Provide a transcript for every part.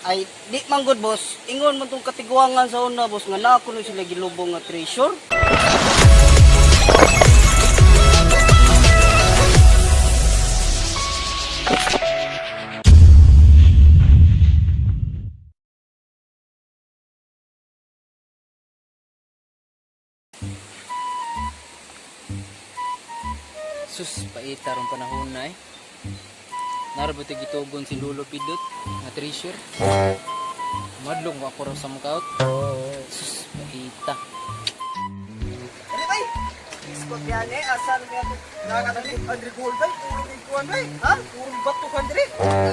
Ay, di man good, boss. Ingon man tong katiguangan sa una, boss, nga naa kuno sila gilubong nga treasure. Sus, paita rong panahon na eh. Narabot gitugon si Lolo Pidot nga treasure. Madlong ko ako raw sa mukaot. Sus, paita. Dali bay. Iskot yan eh, asa na niya Nakakatali, Andre Gold bay, puro kay kuwan bay. Ha? Puro bato kan dire.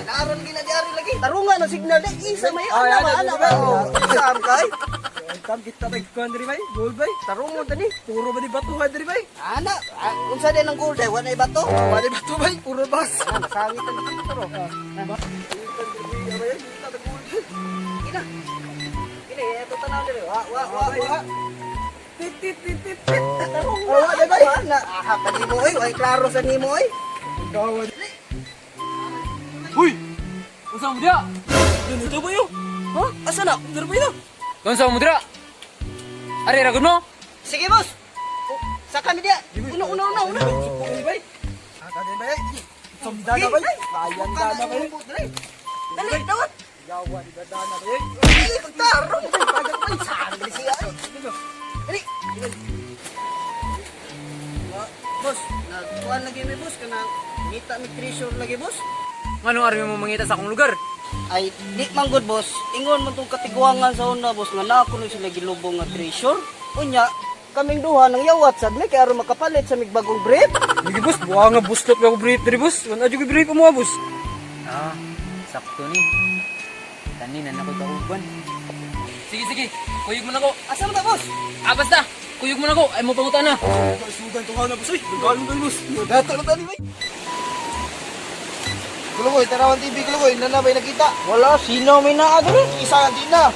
Naaron gina di ari lagi. Tarunga na signal di isa may Ay, ana ba ana, ana ba. ana. Saan kay? Tam kita bay kuwan dire bay, gold bay. Tarungon tani. Puro ba di bato kan dire bay? Ana, unsa din ang gold ay wala bato. Wala bato bay, puro bas. Ah, masangit ang dito ro. Ina. Ina, ito tanaw diri. Wa wa wa wa. Tit tit tit tit tit. Tarunga. Wa di bay. Ana, aha kanimo oy, way klaro sa nimo oy. Gawad. Uy! Unsa mo dira? Dito ba yo? Ha? Asa na? Dire ba na? Unsa mo dira? Ari ra gud mo? Sige, boss. Oh, sa kami dia. Una una una una. Supo bay. Ah, kadin bay. Sumdana bay. Bayan dana bay. Dali, dawat. Gawa di dana bay. Dali, pagtarong. Pagkat bay, saan dali siya? Ay. Dali. Boss, nagkuhan lagi mi boss kanang ngita mi treasure lagi, boss. Nganong ari mo mangita sa akong lugar? Ay, di man good, boss. Ingon man tong katiguangan sa una, boss, nga naa kuno sila gilubong nga treasure. Unya, kaming duha nang yawat sad mi kay aron makapalit sa mig bagong brief. Sige boss, buwa nga buslot ko brief dire boss. Wala jud brief mo boss. Ah, sakto ni. Tanin na ako'y kauban. Sige, sige. Kuyog mo na ko. Asa man ta, boss? Ah, basta. Kuyog mo na ko. Ay mo pangutan na. Sugan to na boss. Uy, galong gani boss. Dato na tani bay. Kulugoy, Tarawan TV, Kulugoy, nanabay nakita. Wala, sino may naa diri? Isa di na.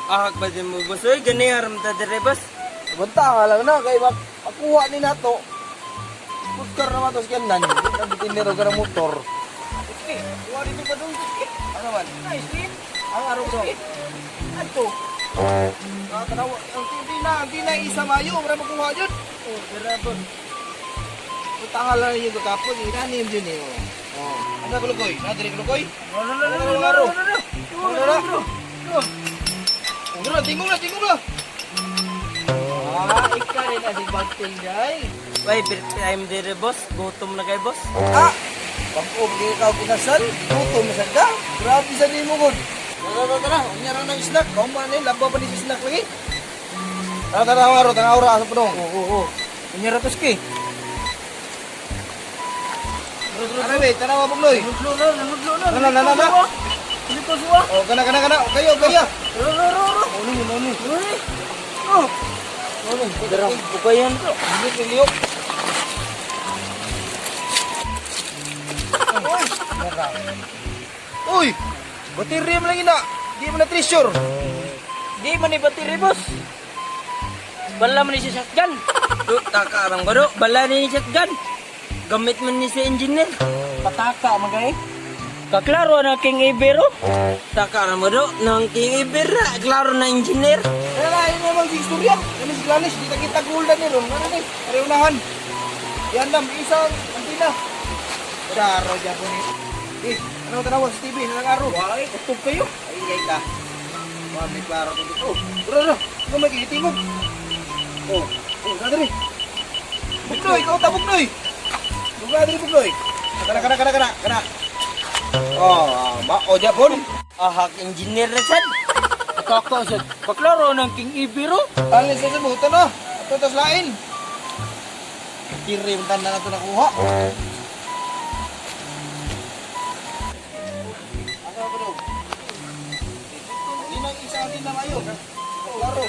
Ahak ba din mo boss? Oy, gani haram ta dire boss. Banta ka lang na, kay makuha ni nato. Putkar naman to sa kanan. Nabitinero ka ng motor. Sige, kuha dito pa dong. Ano man? Nice, din. Ang araw ko. Adto. Ah, tanaw, ang TV na, ang na isa mayo, wala makuha yun. Oh, dira boss. Punta lang yung kakapon, inanim yun eh. Oh. Oh. Ano Kulugoy? Nadiri Kulugoy? No no no Ano no ang araw? no no. Ano na? Oh, na, tingog na, tingog na. Ah, ikaw rin na si Bagting day. Way, I'm dire boss. Gutom na kay boss. Ah! Pag-ub, di ikaw kinasal, gutom na sad ka. Grabe sa nimo gud. Tara, tara, tara. Unya ra ng snack. Kauma na yun, laba pa ni sa snack lagi. Tara, tara, tara, tara, tara, sa punong. Oo, oo. Unya ra toski. Tara, wait, tara, mabugloy. Nudlo na, nudlo na. Kana, na, na, na. Dito suwa. Oh, kana, kana, kana. Kayo, kayo. Ro ro ro ro. Ano mo, ano? Oh. Ano? Dira, bukayan to. Hindi, liyok. Uy! Baterya mo lang ina. Di mo na treasure. Di man ni batiri boss. Bala man ni si shotgun. Do taka bang bro, bala ni shotgun. Gamit man ni si engineer. Pataka man kay. Kaklaro na King Ibero. Taka na mo do, nang King Ibero, klaro na engineer. Kaya na, yun naman si istorya. Yun si Glanis, di kita golden ni Ron. Ano ni? Pareunahan. Yan lang, isang antina. Daro dyan po ni. Eh, ano tanawa sa TV? Nanang araw. Wai, utog kayo. Ay, ay ka. Wah, may klaro to dito. Oh, bro, bro. Ano may kinitingog? Oh, oh, dadari. Bugnoy, ikaw ta Bugnoy. Bugnoy, dadari Bugnoy. Kana, kana, kana, kana, kana. Oh, ah, ma, oh, Japon. Ahak engineer na sad. Pataka sad. Kaklaro ng King Ibero. Alis sa sabutan na. Ato tas lain. Kiri yung tanda na ito nakuha. Ano ba daw? Hindi isa din na kayo. Klaro.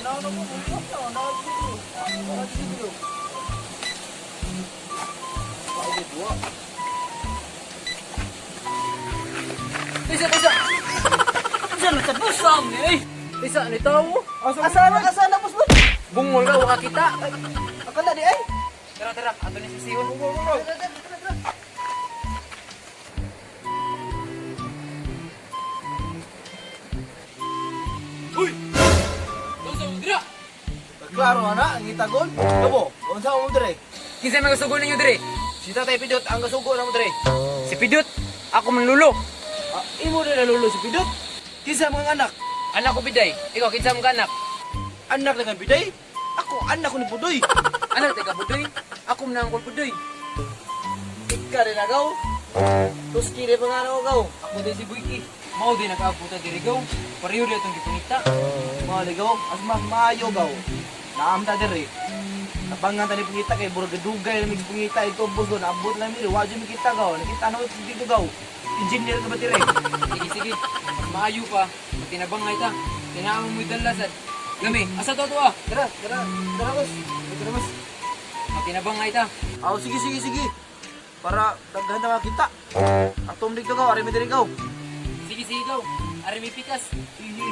Tisa, tisa. Unsa na sa boss? Sam ni eh. Tisa ni tawo. Asa na, asa na, boss, boss? Bungol ka wa kita. Akala di ay. Tara, tara. Ato ni sa siyon. Klaro na ang itagon. Kamo, unsa mo dire? Kinsa may kasugo ninyo dire? Si Tatay Pidot ang kasugo namo dire. Si Pidot, ako man lulo. Ah, imo na lulo si Pidot. Kinsa mga anak? Anak ko Biday. Ikaw kinsa mo ka anak? Anak na kang Biday? Ako anak ko ni Budoy. Anak teka Budoy. Ako man ang Budoy. Ika rin agaw. Tuski rin mga ano gaw. Ako din si Buiki. Mao din nakaabot diri gaw. Pareho di atong gipangita. Mga ligaw, as mas maayo gaw. Naamta dire. Tabangan ta ni pangita kay burag dugay na mig pangita ito boss do naabot lang mi wa jud mikita gaw. Nakita na dito gaw. Engineer ka ba dire? Sige sige. Mas maayo pa. Magtinabangay ta. Tinaan mo dala sad. Gami, asa to to ah? Tara, tara, tara boss. Tara boss. Magtinabangay ta. Aw, sige sige sige. Para daghan na makita. Atom dito gaw, ari mi dire gaw. Sige sige gaw. Ari mi pikas. Sige.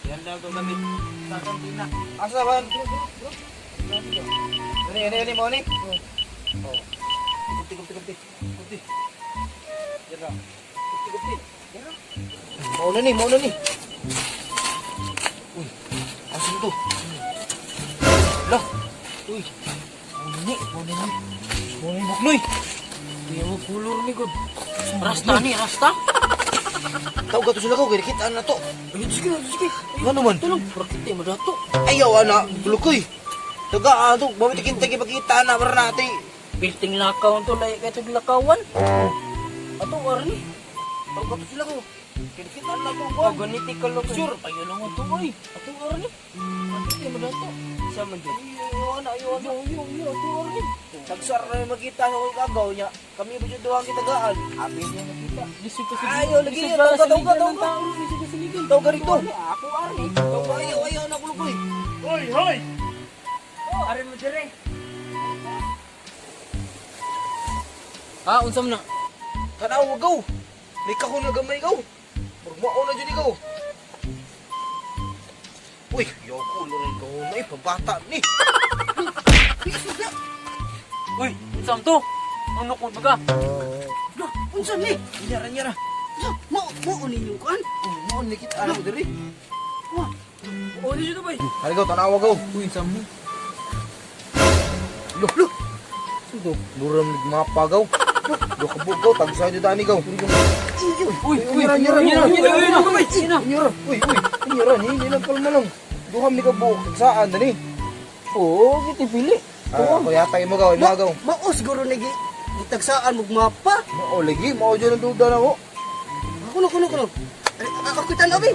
Yan lang to gamit sa kantina. Asa ba? Ini ini ini mo ni. Oh. Kupti kupti kupti. Kupti. Yan ra. Kupti kupti. Yan ra. Mao na ni, mao na ni. Uy. Asa to? Lah. Uy. Mao na ni, mao na ni. Mao na ni buknoy. Di mo kulor ni god. Rasta ni, rasta. Tawag ka to sila ko, kaya kita na to. Ayun, sige, sige. Ano man? Tulong, bakit di mo dato? Ayaw, ana, gulukoy. Taga, ano, bawit kita kipagkita na, para natin. Building lakaw to lay kay tug lakawan. Ato arni. Tawag ka to sila ko. Kaya kita na to, Oh, ganiti ka lo. Sure. Ayo lang ato oy. Ato arni. Bakit di mo dato? Sa man dyan. Ayaw, ana, ayaw, ana. Yo yo yo ato arni. Tagsar na yung magkita sa kong kagaw niya. Kami ba yung duwang kitagaan? Abi niya nakita. Lisod ka sa Ayaw, lagi niya. Tawag ka, tawag ka, tawag ka. Lisod ka sa ligan. Tawag ka rito. Ako arni. Tawag ka, ayaw, ayaw, ana, gulukoy. Hoy, hoy. Oh, arni mo dire. Ah, unsa man na? Tanaw, gaw. May kahon na gamay, gaw. Murmao na dyan, ikaw. Uy, yaw ko, lurin kahon na, eh, pambata ni. Uy, unsa man to? Ano ko baga? Lah, unsa ni? Nyara, nyara. Lah, Mo mo ninyo kuan. Oh, mo nikita ano diri. Wah, Oh, di siya to bay. Harigaw, tanawa gaw. Uy, unsa mo? Loh, loh. Ito, muram nig mapa gaw. Loh, loh kabog gaw, tagsa jud ani gaw. Uy, uy, nyara, nyara, nyara, nyara, nyara, nyara, nyara. Uy, uy, nyara ni, ni lang kalma lang. Duham ni kabuok, tagsaan dani. Oo, kiti pili. Ah, ako yata imo gaw, imo gaw. Mao siguro ni gitagsaan mo mapa. Mao lagi, mao jud ang duda na ko. Kuno kuno kuno. Ako kita na be.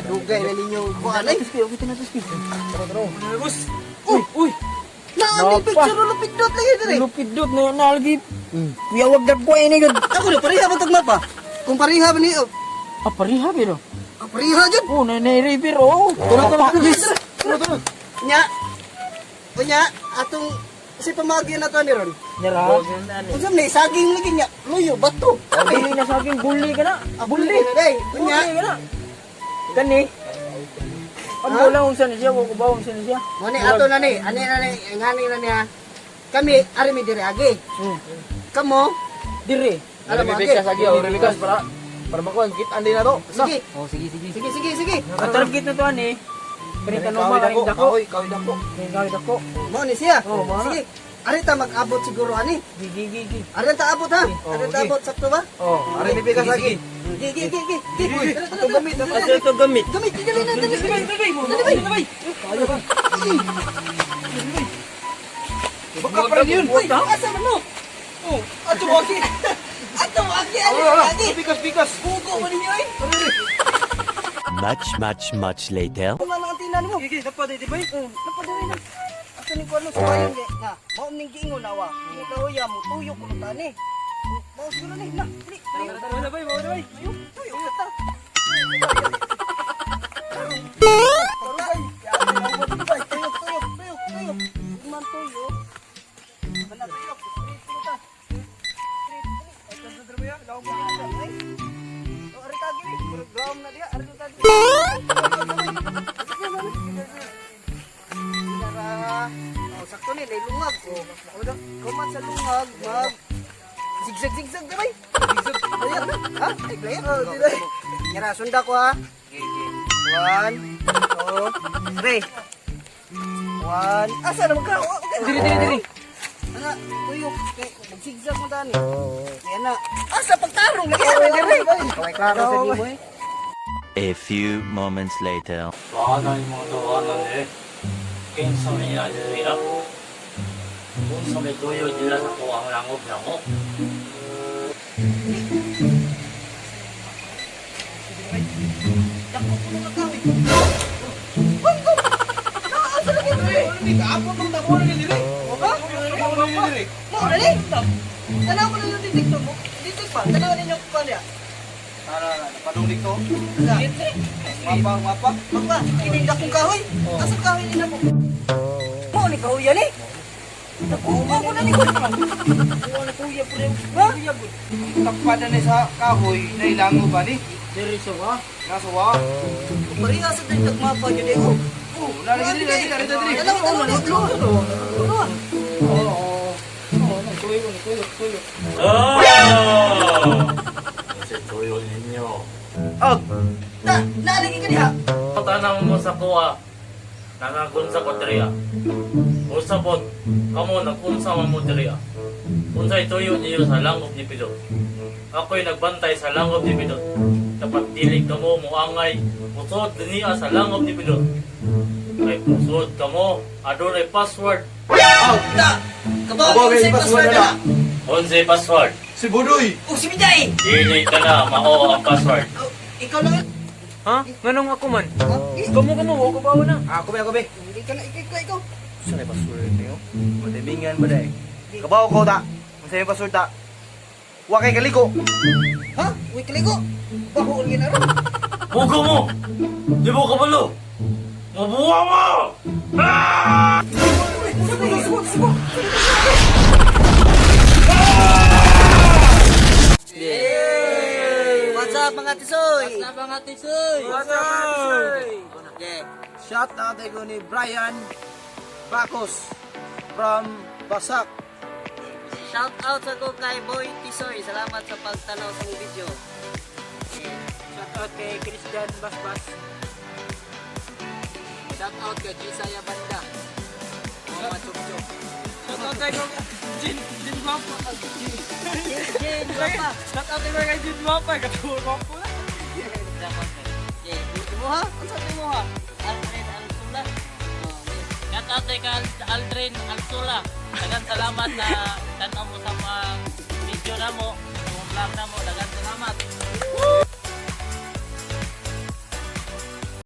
Dugay na ninyo kuan ay. Tara, tara. Boss. Uy, uy. Na ang picture lupit dot lagi dire. Lupit dot na nalgi. Kuyawag dap ko ini gud. Ako na pareha ba tag mapa? Kung pareha ba ni oh. Ah, pareha pero. Ah, pareha jud. Oh, na na river oh. Tara tara tara. Nya. Unya atong si pamagi na to ni ron. Nyara. Unsa man ni saging lagi nya. Luyo bato. Buli na sa akin, buli ka na. Buli na day. Unya. Buli ka na. Kani. Ang bola unsa ni siya, wa ko ba unsa ni siya. Mo ni ato na ni, ani na ni, ngani na niya. Kami ari mi dire agi. Kamo Dire. alam mo agi. Bikas agi, oh, bikas para para makuha kita andi na to. Sige. Oh, sige, sige. Sige sige sige. Atargit na to ani. Kani tanong ba kaning dako? Kahoy, kahoy dako. Kani kahoy dako. Mo ni siya. Oh, mo na. Sige. Ari ta mag-abot siguro ani. Gi gi gi gi. Ari ta abot ha. Ari ta abot sakto ba? Oh, ari mi bikas agi. Gi gi gi gi. Gi. Uy, Tara, tara, atong tara. gamit, Dali, atong gamit. Gamit, dali na, dali. Dali, dali. Baka pa rin yun. Uy, asa man mo? Oh, ato mo agi. Ato agi ani agi. Bikas, bikas. Bugo man ninyo eh. Much, much, much later. Kung ano ang tinan mo? Gi gi dapat di ba? Napadali na. Asa ning kuno sa bayan kay nga. Mao ning giingon awa. Ikaw ya mo tuyo kuno tani. Mao siguro ni na. Dali. Tara tara bay, mo bay. Tuyo, tuyo ta. Tuyok, tuyok, tuyok, tuyok. Man tuyo. Mana tuyok. Tuyo ta. Ari ka gini, program na diya, ari ka gini. Tara. Oh, sakto ni, nay lungag. Oh, kuman sa lungag, mag zigzag zigzag di bay. Zigzag. Ha? Ay, player. Oh, di bay. Nyara, sunda ko ha. Sige, sige. One, two, three. One. Asa naman ka? Diri, diri, diri. Ana, tuyok. Kay, magsigzag mo tani. Kaya na. Asa pagtarong lagi sa diri. Kaway klaro sa nimo eh. A few moments later. Waana yung mga tawanan eh. Kinsa may naliliya. Kung sa may tuyo dila sa kuwang langob na ko. Dako ko na kahoy. Bangko. Asa lagi diri? Kaapon tong dako na diri. Ha? Dako na diri. Mo na ni? Tanaw ko na yung detector mo. Detect pa. Tanaw ninyo ko pa niya. Tara, padung dito. Asa? Mapa, mapa. Mapa, kining dakong kahoy. Asa kahoy nila mo? Mo ni kahoy yan eh. Dako ko na ni ko. Kuya po rin. Ha? Takpadan ni sa kahoy na ilango ba ni? Diri sa wa. Nasa wa. Pareha sa tayo tagmapa yun eh. Oh, Oh, nalagi diri, nalagi diri. Tanaw, tanaw, tanaw. Tanaw. Oo. Oo, tuyo, tuyo, tuyo. Ah! Kasi tuyo ninyo. Og, Na, naalagi ka diha. Tanaw mo sa kuwa. Nangagunsa ko diriya. Usapot, kamo nagunsa man mo diriya. Unsay tuyo niyo sa langob ni Pidot. Ako'y nagbantay sa langob ni Pidot. Dapat dili kamo moangay musod niya sa langob ni Pidot. Kay musod kamo, adunay password. Ta, kabaw sa password na. Unsay password? Si Budoy. Oh, si Mijay. Dili ka na mao ang password. Oh, ikaw lang. Ha? Nganong ako man? Ha? Eh, Kamo kamo, wa ko bawo na. Ako be, ako be. Hindi ka na, ikaw, ikaw, ikaw. Saan ay password niyo? Matimingan ba day? Kabaw ko ta. Unsa yung password ta? Wa kay kaliko. Ha? Uy, kaligo. Bahoon yun aro. Bugo mo! Di mo kabalo! Mabuha mo! Ah! Subo, subo, subo. What's up mga tisoy? What's up mga tisoy? What's up? Yeah. Shout out ko ni Brian Bacos from Basak. Shout out sa ko kay Boy Tisoy. Salamat sa pagtanaw sa mong video. Shout out kay Christian Basbas. Shout out kay Jisaya Banda. Mga chok-chok. Shout out kay Jin Jin Guapo. Jane, Guapa. Shout out kay Jin Guapo. Katuwa Guapo na. Yeah. Imo ha? Unsa to imo ha? Aldrin Alsula. Oh, Shout out kay Aldrin Alsula. Dagan salamat na tanaw mo sa mga video na mo, sa mga vlog na mo. Dagan salamat.